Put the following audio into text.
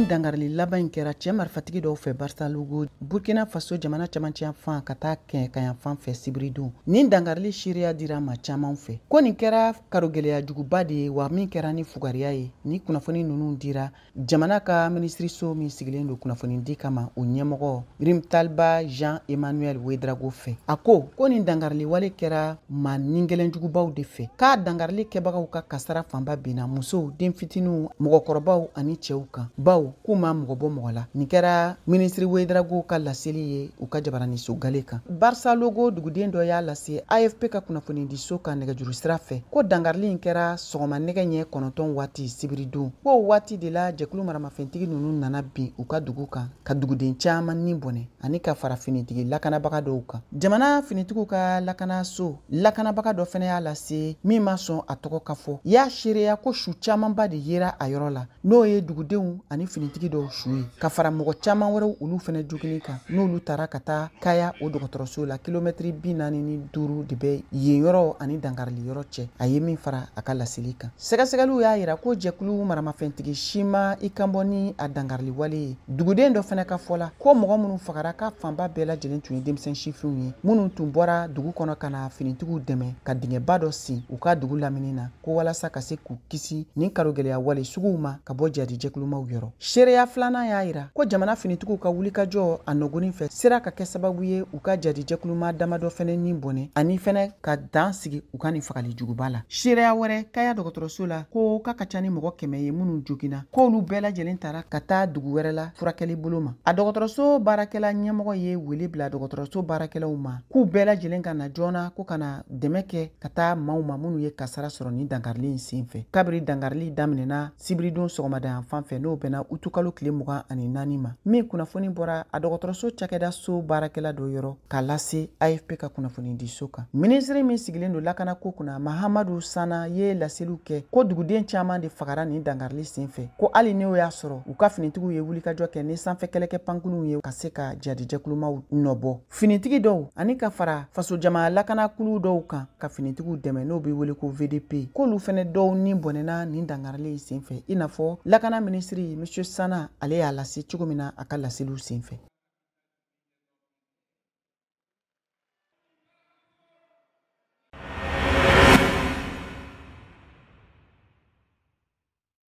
Nin dangarili laban in kɛra cɛ marifatigi dɔw fɛ Barsalogho, Burkina Faso jamana camancɛ fan ka taa kɛɲɛka fan fɛ sibiridon. Nin dangarili seereya dira ma caman fɛ ko nin kɛra karogɛlɛya juguba de ye, wa min kɛra ni fugariya ye. Ni kunnafoni ninnu dira jamana ka minisiriso min sigilen don kunnafonidi kama, o ɲɛmɔgɔ Rimtalba Jean Emmanuel Ouédraogo fɛ. A ko ko nin dangarili wale kɛra maa nigɛlɛnjugubaw de fɛ, k'a dangarili kɛbagaw ka kasara fanba binna musow, den fitininw, mɔgɔkɔrɔbaw ani cɛw kan, baw k'u ma mɔgɔ bɔ mɔgɔ la. Nin kɛra minisiri Ouédraogo ka laseli ye u ka jabaraniso gale kan. Barsalogho duguden dɔ y'a lase AFP ka kunnafonidiso ka nɛgɛjuru sira fɛ ko dangarili in kɛra sɔgɔma nɛgɛ ɲɛ 9 waati sibiridon, k'o waati de la jɛkulu maramafɛntigi ninnu nana bin u ka dugu kan ka duguden caman ni bɔnɛ ani ka fara finitigi lakanabaga dɔw kan. Jamana finitigiw ka lakanaso lakanabaga dɔ fana y'a lase, min ma sɔn a tɔgɔ ka fɔ, y'a seereya ko su camanba de yera a yɔrɔ la, n'o ye dugudenw ani finitigi dɔw su ye, ka fara mɔgɔ caman wɛrɛw olu fana jogini kan, n'olu taara ka taa Kaya o dɔgɔtɔrɔso la. Kilomɛtiri 45 de bɛ yen yɔrɔ ani dangarili yɔrɔ cɛ, a ye min fara a ka laseli kan. Sɛgɛsɛgɛliw y'a yira ko jɛkulu maramafɛntigi si ma i kanbɔ ni a dangarili wale ye. Duguden dɔ fana ka fɔ la ko mɔgɔ minnu fagara, k'a fanba bɛɛ lajɛlen tun ye denmisɛn sifinw ye minnu tun bɔra dugu kɔnɔ ka na finitigiw dɛmɛ ka dingɛba dɔ sen u ka dugu lamini na, ko walasa ka se k'u kisi nin karogɛlɛya wale suguw ma ka bɔ jadi jɛkulumaw yɔrɔ. Seereya filanan y'a yira ko jamana finitigiw ka wulikajɔ a nɔgɔnin fɛ sera ka kɛ sababu ye u ka jadi jɛkuluma damadɔ fɛnɛ ni bɔnɛ, ani fɛnɛ ka dan sigi u ka nin fagali juguba la. Seereya wɛrɛ Kaya dɔgɔtɔrɔso la ko k'a ka ca ni mɔgɔ 100 ye minnu joginna, k'olu bɛɛ lajɛlen taara ka taa dugu wɛrɛ la furakɛli bolo ma. A dɔgɔtɔrɔso baarakɛla ɲɛmɔgɔ ye wele bila dɔgɔtɔrɔso baarakɛlaw ma k'u bɛɛ lajɛlen ka na joona, ko ka na dɛmɛ kɛ ka taa maaw ma minnu ye kasara sɔrɔ nin dangarili in sen fɛ. Kabiri dangarili daminɛna sibiridon sɔgɔmada fan fɛ, n'o bɛnna utukalo tile 24 ma, min kunnafoni bɔra a dɔgɔtɔrɔso cakɛda so baarakɛla dɔ yɔrɔ k'a lase AFP ka kunnafonidiso kan. Minisiri min sigilen don lakanako kunna, Mahamadu Sana, ye laseliw kɛ ko duguden caman de fagara nin dangarili sen fɛ, ko hali n'o y'a sɔrɔ u ka finitigiw ye wulikajɔ kɛ ni sanfɛ kɛlɛkɛ pankurunw ye ka se ka jadijɛkulumaw nɔbɔ. Finitigi dɔw ani ka fara fasojama lakanakulu dɔw kan ka finitigiw dɛmɛ, n'o bɛ wele ko VDP, k'olu fɛnɛ dɔw ni bɔnɛna nin dangarili sen fɛ, i n'a fɔ lakana minisiri Monsieur Sana ale y'a lase cogo min na a ka laseliw sen fɛ.